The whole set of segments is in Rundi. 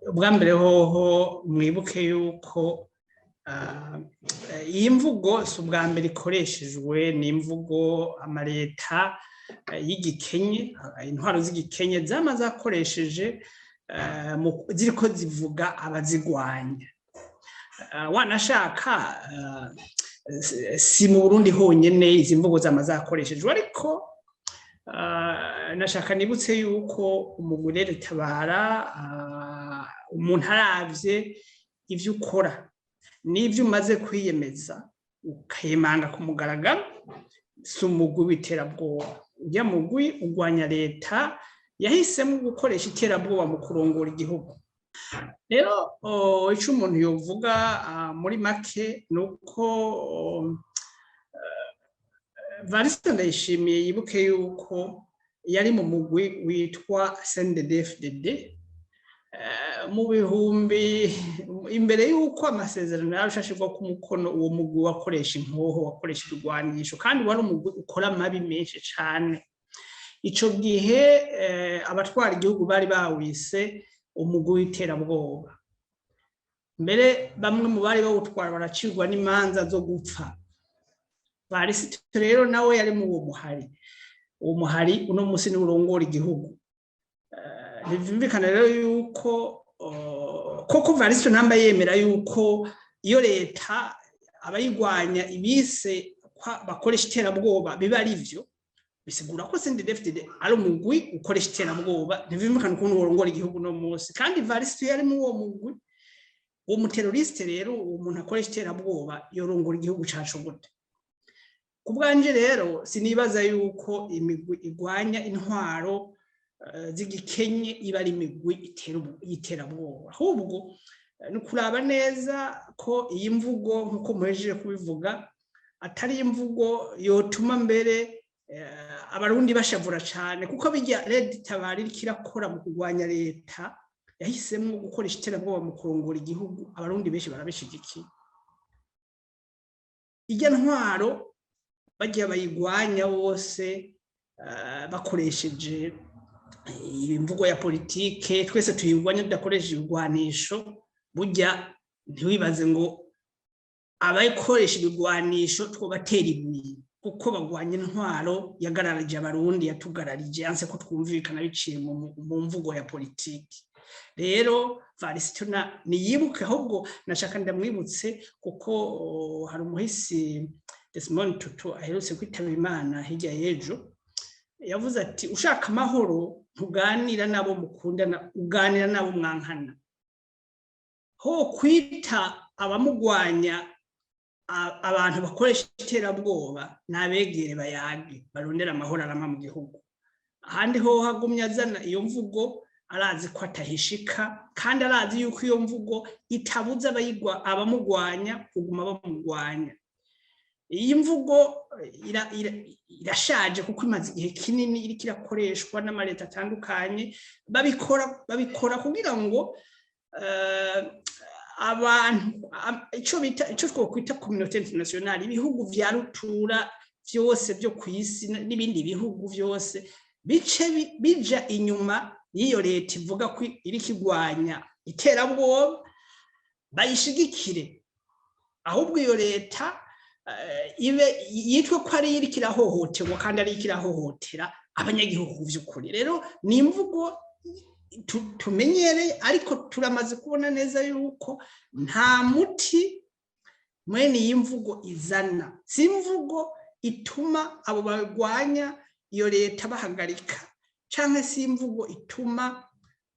Ubwa mbere hoho, mwibuke yuko iyi mvugo si ubwa mbere ikoreshejwe. Ni imvugo amaleta y'igikenye, intwaro z'igikenye zama zakoresheje ziriko zivuga abazigwanya. Wanashaka si mu Burundi honyene izi mvugo zama zakoreshejwe, ariko nashaka nibutse yuko umugwi Tabara, umuntu aravye ivyo ukora n'ivyo umaze kwiyemeza ukayemanga ku mugaragaro, si umugwi w'iterabwoba. Urya mugwi urwanya leta yahisemo gukoresha iterabwoba mu kurongora igihugu. Rero ico umuntu yovuga muri make ni uko Evariste Ndayishimiye yibuke yuko yari mu mugwi witwa CNDD-FDD mu bihumbi, imbere y'uko amasezerano y'Arusha ashirwa ku mukono. Uwo mugwi wakoresha inkoho, wakoresha ibigwanisho, kandi wari umugwi ukora amabi menshi cane. Ico gihe abatwara igihugu bari bawise umugwi w'iterabwoba. Mbere bamwe mu bari bawutwara baracirwa n'imanza zo gupfa. Varisito rero nawe yari mu uwo muhari. Uwo muhari uno musi niwo urongora igihugu. Ntivyumvikana rero yuko koko Varisito ntamba yemera yuko iyo leta abayigwanya ibise bakoresha iterabwoba biba ari vyo, bisigura ko CNDD-FDD ari umugwi ukoresha iterabwoba. Ntivyumvikana ukuntu worongora igihugu no musi kandi Varisito yari mu uwo mugwi. Uwo mu terroriste rero, uwo muntu akoresha iterabwoba, yorongora igihugu cacu gute? Ku bwanje rero, sinibaza yuko imigwi igwanya intwaro z'igikenye iba ari imigwi y'iterabwoba. Ahubwo ni ukuraba neza ko iyi mvugo, nk'uko muhejeje kubivuga, atari imvugo yotuma mbere Abarundi bashavura cane, kuko bijya Red Tabara iriko irakora mu kurwanya leta yahisemwo gukoresha iterabwoba mu kurongora igihugu, Abarundi benshi barabishigikiye. Irya ntwaro bagiye bayigwanya bose bakoresheje imvugo ya politike, twese tuyigwanya tudakoresheje ibigwanisho. Burya ntiwibaze ngo abakoresha ibigwanisho twobatera ibuye, kuko bagwanya intwaro yagararije Abarundi, yatugararije, yanse ko twumvikana biciye mu mvugo ya politiki. Rero Varisitona niyibuke. Ahubwo nashaka ndamwibutse, kuko hari umuhisi Desmond Tutu aherutse kwitaba Imana hirya y'ejo, yavuze ati: "Ushaka amahoro, ntuganira n'abo mukundana, uganira n'abo mwankana." Ho kwita abamugwanya abantu bakoresha iterabwoba, n'abegere bayage, barondera amahoro arama mu gihugu. Ahandi ho hagumye azana iyo mvugo, arazi ko atahishika, kandi arazi yuko iyo mvugo itabuza abayigwa abamugwanya kuguma bamugwanya. Iyi mvugo irashaje, kuko imaze igihe kinini iriko irakoreshwa n'amaleta atandukanye. Babikora kugira ngo abantu, ico bita, ico twokwita communauté internationale, ibihugu vya rutura vyose vyo kw'isi n'ibindi bihugu vyose, bice bija inyuma y'iyo leta ivuga ko iriko igwanya iterabwoba, bayishigikire. Ahubwo iyo leta ibe yitwe ko ari iriko irahohoterwa, kandi ari iriko irahohotera abanyagihugu vy'ukuri. Rero ni imvugo tumenyereye, ariko turamaze kubona neza yuko nta muti mwene iyi mvugo izana. Si imvugo ituma abo barwanya iyo leta bahagarika, canke si imvugo ituma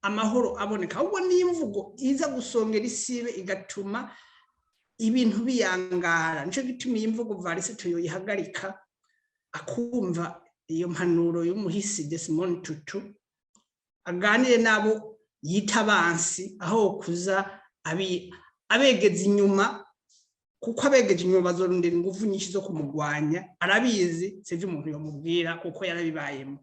amahoro aboneka. Ahubwo ni imvugo iza gusongera isibe, igatuma ibintu biyangara. Nico gituma iyi mvugo Varise tuyoyihagarika, akumva iyo mpanuro y'umuhisi Desmond Tutu, aganire n'abo yita abansi aho kuza abegeza inyuma, kuko abegeje inyuma bazorondera ingufu nyinshi zo kumugwanya. Arabizi, sivyo umuntu yomubwira, kuko yarabibayemo.